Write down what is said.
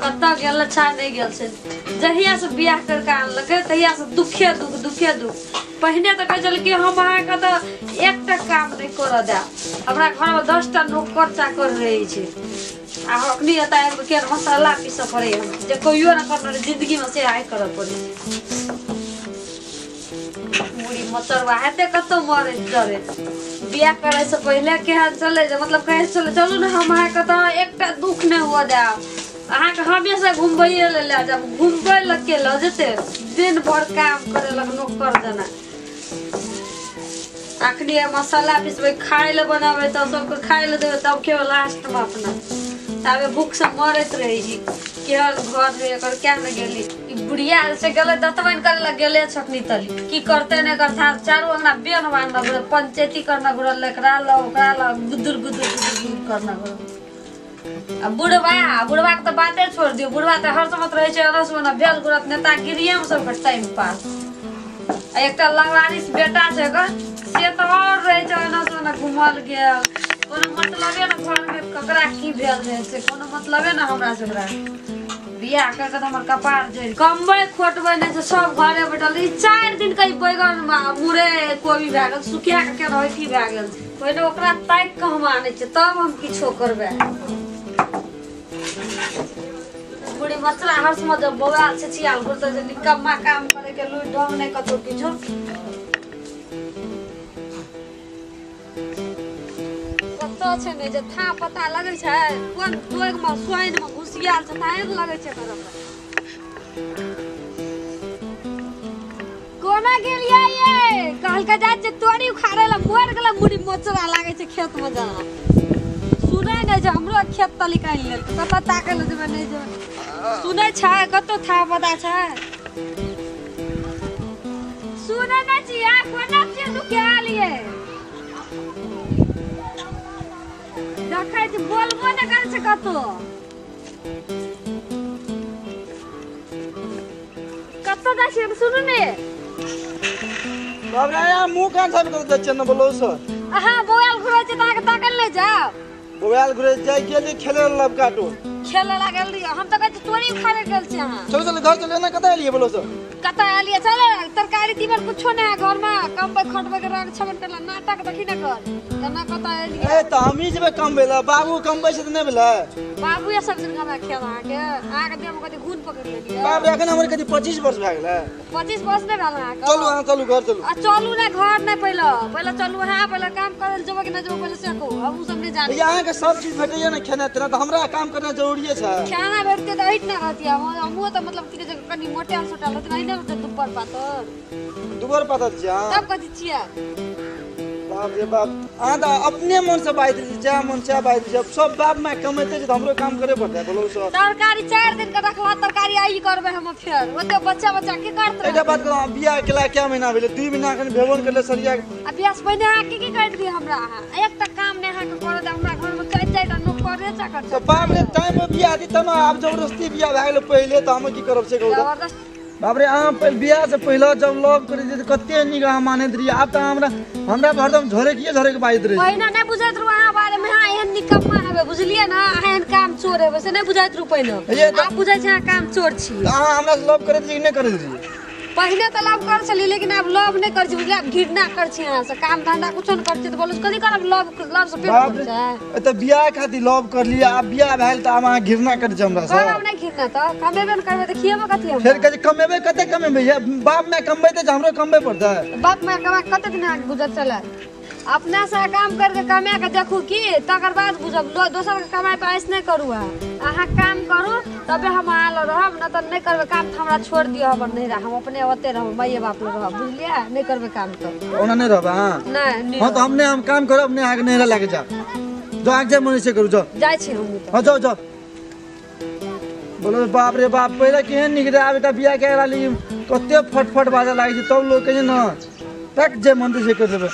कतऽ गेल अच्छा नहि गेल छै। जहिया से बियाह करके आनलकै तहिया से दुखे दुख दुखे दुख। पहिने तऽ कहै छलै कि हम अहाँके तऽ एकटा काम नहि करऽ देब, हमरा घरमे 10टा नौकर चाकर रहै छै। आ अखनी एतऽ आबि कऽ केहन मसाला पीसऽ पड़ैए जे कहियो नहि करने रहै जिन्दगीमे, से आइ करऽ पड़ै छै। मुड़ी मचरवा हेतै कतौ मरै जरै। बियाह करै से पहिले केहन छलै जे मतलब कहै छलै चलू ने हम अहाँके तऽ एकटा दुख नहि हुअ देब, अहाँके हमेशा घुमबैए लए लए जायब। घुमबै लए के लऽ जेतै? दिन भरि काम करे लग नौकर जेना। अखनी मसाला पिसबै, खाय लए बनाबै, तब सबके खाय लए देबै, तब खेबै लास्टमे अपना। ताबे भूख से मरैत रहै छी। केहन घर है एकर, क्या ने गेली ई बुढ़िया से गेलै दतमनि करे लए गेले छखनी तली, की करते नहि करते चारू अंगना बेन बान्ह घुरल, पंचायती करना घुरल, एकरा लग ओकरा लग गुदुर गुदुर गुदुर गुदुर करना घुरल। आ बुढ़वा बुढ़वा के तऽ बाते छोड़ दियौ, बुढ़वा तऽ हर समय रहै छै अनस ओना भेल घुरत नेतागिरिये मे सबके टाइम पास। आ एकटा लवारिस बेटा छै एकर, से तऽ और रहै छै अनस ओना घुमल गेल, कोनो मतलबे ने घरमे ककरा की भेल रहै छै, कोनो मतलबे ने हमरा से ओकरा। बियाह कर के तऽ हमर कपार जरि कमबै खोटबै नहि छै, सब घरे बैठल। ई 4 दिन के ई बैगन मुरै कोबी भए गेल, सुखिया के केना अथी भए गेल छै। पहिने ओकरा ताकि कऽ हम आनै छियै तब हम किछो करबै। बुढ़ी मचरा हर समय जब बौआल छै छियाल घुरतै जे निकम्मा काम करे के लुरि ढंग नहि कतौ किछो। कतऽ छै नहि जे था पता लगै छै, कोन दोग मे सोइन मे घुसियाल छै ताहि ने लगै छै एकर हमरा। कोना गेलियै ये? कहलकै जाइ छियै तोरी उखाड़ै लए, मरि गेलै मुड़ी मोचरा लागै छै खेत मे जेना। सुनै नहि छै, हमरो खेत तली आनि लेलकै, कतऽ ताकै लए जेबै नहि जेबै। सुनै छै कतौ था पता छै? सुनै नहि छियै? कोना छियै नुकायल ये? देखै छी बोलबो नहि करै छै कतौ। कतऽ जाइ छियै सुनू ने। बाप रे, अहाँ मुँह कान साफ करैत जाइ छियै ने बोलौ सर। अहाँ बौआल घुरै छियै तऽ अहाँके ताकै लए नहि जाउ? बौआल घुरै जाइ गेली खेले लए लबका टोल। खेले लागल रहियै, हम तऽ कहै छी तोरी उखाड़े गेल छी अहाँ। चलू चलू घर चलू, एना कतऽ एलियै बोलौ सर? कतऽ एलियै? चलो तरकारी तीमन कुछो नहि है घरमे, कमबै खटबै के रंग छबन करला नाटक देखी ने कर केना कतऽ एलियै। ए तऽ हमही जेबै कमबै लए, बाबू कमबै छै तऽ नहि भेलै? बाबूए सब दिन कमा खेब अहाँके, अहाँके देहमे कथी गुण पकड़ि लेलियै? बाप रे, एखन हमर कथी 25 वर्ष भए गेलै। 25 वर्ष नहि भेल अहाँके? चलू अहाँ चलू घर चलू। आ चलू ने घर नहि, पहिले पहिले चलू अहाँ, पहिले काम करै लए जेबै कि नहि जेबै पहिले से कहू, हमहूँ सब नहि जानै। अहाँके सब चीज भेटैया ने खेनाइ तेनाइ, तऽ हमरा काम करना जरूरिये छै। खाना भेटतै तऽ अहिठ ने रहतियै, हमहूँ तऽ मतलब की कहै छै कनि मोटायल सोटायल रहतै, अहिने रहतै दुब्बर पातर। दुब्बर पातर छियै अहाँ? तब कथी छियै? बाप रे बाप, अहाँ तऽ अपने मन से बाजि दै छियै, जएह मन सएह बाजि दै छियै। सब बाप माय कमैते छै तऽ हमरो काम करे पड़तै बोलौ सर। तरकारी 4 दिन के रखला तरकारी आइ करबै हम फेर, ओते बच्चा बच्चा की करतै? एकटा बात कहू, बियाह केला कै महीना भेलै? 2 महीना एखन भेबो नहि करलै सरिया। आ बियाह से पहिने अहाँ की की करैत रहियै हमरा? अहाँ एकटा काम नहि अहाँके करऽ देब, हमरा घरमे 4-4टा नौकरे चाकर। तऽ बाप रे, टाइम पर बियाह दी तब ने, आब जबरदस्ती बियाह भए गेलै पहिले तऽ हम की करब से कहू। जबरदस्ती बाप रे, अहाँ बियाह से पहिले जब लव करै छियै तऽ कते नीक अहाँ मानैत रहियै, आब तऽ हमरा हमरा हरदम झोरकिए झोरकि बाजैत रहै। पहिने नहि बुझैत रहू अहाँ बारेमे, अहाँ एहन निकम्मा हेबै बुझलियै ने, अहाँ एहन काम चोर हेबै से नहि बुझैत रहू पहिने, आब बुझै छी अहाँ काम चोर छी। अहाँ हमरा से लव करैत रहियै कि नहि करैत रहियै? पहिने तऽ लव करै छलियै, लेकिन आब लव नहि करै छी बुझलियै, आब घृणा करै छी अहाँ से, काम धंधा कुछो नहि करै छी तऽ बोलू कथी करब लव, लव से पेट भरै छै। तऽ बियाह खातिर लव करलियै, आब बियाह भेल तऽ आब अहाँ घृणा करै छी हमरा से? करब नहि घृणा तऽ कमेबे नहि करबै तऽ खिएबै कथी हम? फेर कहै छै कमेबै, कते कमेबै? बाप माय कमबैते छै, हमरो कमबै पड़तै। बाप माय कमा कते दिन अहाँके गुजर चलत? अपना से काम करके कमा के देखू की, तकर बाद बुझब। दोसर के कमाइ पर ऐस नहि करू अहाँ, अहाँ काम करू तबे हम अहाँ लग रहब, नहि तऽ नहि करबै काम तऽ हमरा छोड़ि दिअ, हमर नहि रहब, हम अपने ओते रहब, माइए बाप लग रहब बुझलियै, नहि करबै काम तऽ। ओना नहि रहब अहाँ? नहि। हँ तऽ हम नहि, हम काम करब नहि, अहाँके नहिरा लए के जायब, जाउ अहाँके जे मन से करू, जाउ। जाइ छी हमहूँ तऽ। हँ जाउ जाउ। बोलो बाप रे बाप, पहिले केहन नीक रहै, आब एकटा बियाह कए रहली कते फटफट बाजऽ लागै छै, तब लोक कहै छै ने तक जे मन से करि लेबै।